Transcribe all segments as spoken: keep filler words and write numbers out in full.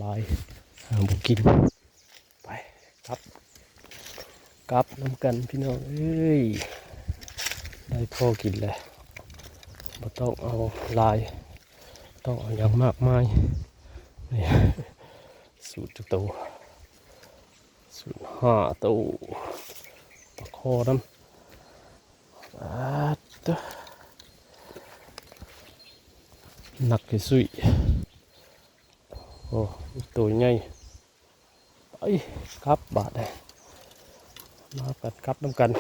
หลาย หาบ่กิน ไป กลับ กลับนำกันพี่น้องเอ้ย ได้พอกินแล้ว บ่ต้องเอาหลาย ต้องเอาหยังมากมาย นี่ สูตรจักโต สูตรห้าโต ปลาคอนำ อาดเด้อ หนักที่สุด โอ้ ตัวใหญ่ ไป กลับ บาดนี้ มากัน กลับนำกัน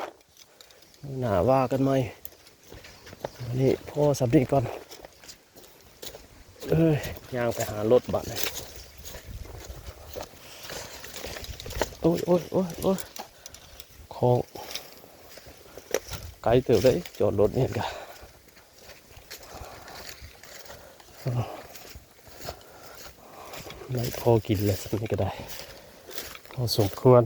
มื้อหน้าว่ากันใหม่ วันนี้พอส่ำนี้ก่อน เอ้ย ย่างไปหารถ บาดนี้ โอ้ย โอ้ย โอ้ย โอ้ย ของ ไกลเติบเด้ จอดรถนี่กะ ได้พอกินแล้ว ส่ำนี้ก็ได้ พอสมควร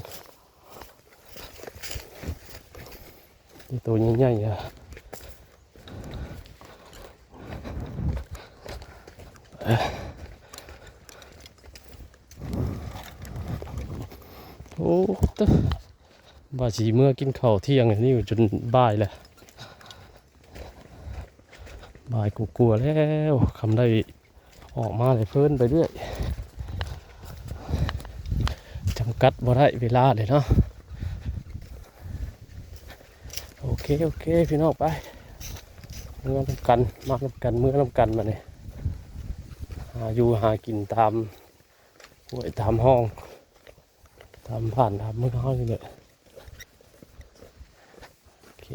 นี่ตัวใหญ่ๆ อ่ะ โอ้ ตึ๊ะ ว่าสิเมือกินข้าวเที่ยงนี่อยู่จนบ่ายแล้ว บ่ายกว่าๆ แล้ว คำได้ออกมาเลยเพลินไปเรื่อย จำกัดบ่ได้เวลาเลยเนาะ โอเค โอเค พี่น้องไป เมือนำกัน มานำกัน เมือนำกันมาเนี่ย หาอยู่หากินตามห้วยตามห้อง ตามบ้านตามเมืองเฮานี่แหละ โอเค